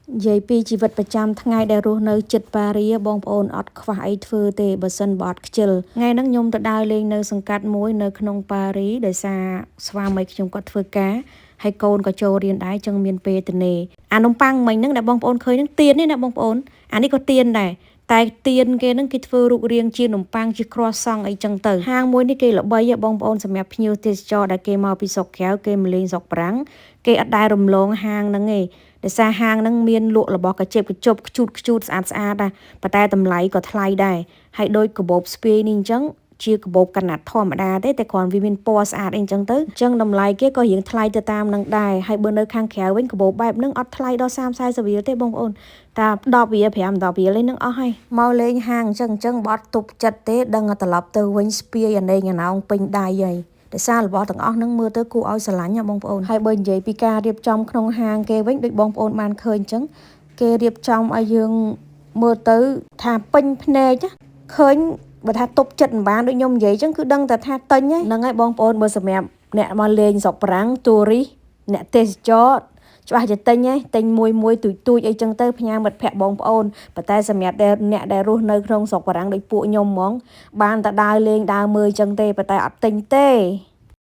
និយាយពីជីវិតប្រចាំថ្ងៃដែលរស់នៅជិតប៉ារីបងប្អូនអត់ខ្វះអីធ្វើទេបើសិនបើអត់ខ្ជិលថ្ងៃហ្នឹងខ្ញុំទៅដើរលេងនៅសង្កាត់មួយនៅក្នុងប៉ារីដោយសារស្វាមីខ្ញុំគាត់ធ្វើការហើយកូនក៏ចូលរៀនដែរចឹងមានពេលទំនេរអានំប៉័ងមិញហ្នឹងដែលបងប្អូនឃើញហ្នឹងទៀននេះណាបងប្អូនអានេះក៏ទៀនដែរតែទៀនគេហ្នឹងគេធ្វើរូបរាងជានំប៉័ងជាគ្រាសង់អីចឹងទៅហាងមួយនេះគេល្បីហ៎បងប្អូនសម្រាប់ភ្ញៀវទេសចរដែលគេមកពីស្រុកក្រៅគេមកលេងស្រុកប្រាំងគេអត់ដែលរំលងហាងហ្នឹងទេដោយសារហាងហ្នឹងមានលក់របស់កញ្ជិបកញ្ជប់ខ្ជូតខ្ជូតស្អាតស្អាតដែរប៉ុន្តែតម្លៃក៏ថ្លៃដែរហើយដូចកាបូបស្ពាយនេះអញ្ចឹងជាកាបូបកណាត់ធម្មតាទេតែគ្រាន់វាមានពណ៌ស្អាតអីអញ្ចឹងទៅអញ្ចឹងតម្លៃគេក៏រៀងថ្លៃទៅតាមនឹងដែរហើយបើនៅខាងក្រៅវិញកាបូបបែបហ្នឹងអត់ថ្លៃដល់30 40រៀលទេបងប្អូនតា10រៀល5 10រៀលឯហ្នឹងអស់ហើយមកលេងហាងអញ្ចឹងអញ្ចឹងបើអត់ទប់ចិត្តទេដឹងតែត្រឡប់ទៅវិញស្ពាយអាណេងអាណោងពេញដៃហើយដោយសាររបស់ទាំងអស់ហ្នឹងមើលទៅគួរឲ្យស្រឡាញ់ណាបងប្អូនហើយបើនិយាយពីការរៀបចំក្នុងហាងគេវិញដូចបងប្អូនបានឃើញអញ្ចឹងគេរៀបចំឲ្យយើងមើលទៅថាពេញភ្នែកណាឃើញបើថាទប់ចិត្តមិនបានដូចខ្ញុំនិយាយអញ្ចឹងគឺដឹងតែថាទិញហ្នឹងហើយបងប្អូនបើសម្រាប់អ្នកមកលេងស្រុកប្រាំង tourist អ្នកទេសចរច្បាស់ជាទិញហើយទិញមួយមួយទូចទូចអីចឹងទៅផ្ញើមិត្តភ័ក្តិបងប្អូនប៉ុន្តែសម្រាប់ដែលអ្នកដែលរស់នៅក្នុងស្រុកបារាំងដូចពួកខ្ញុំហ្មងបានតែដើរលេងដើរមើលចឹងទេប៉ុន្តែអត់ទិញទេ។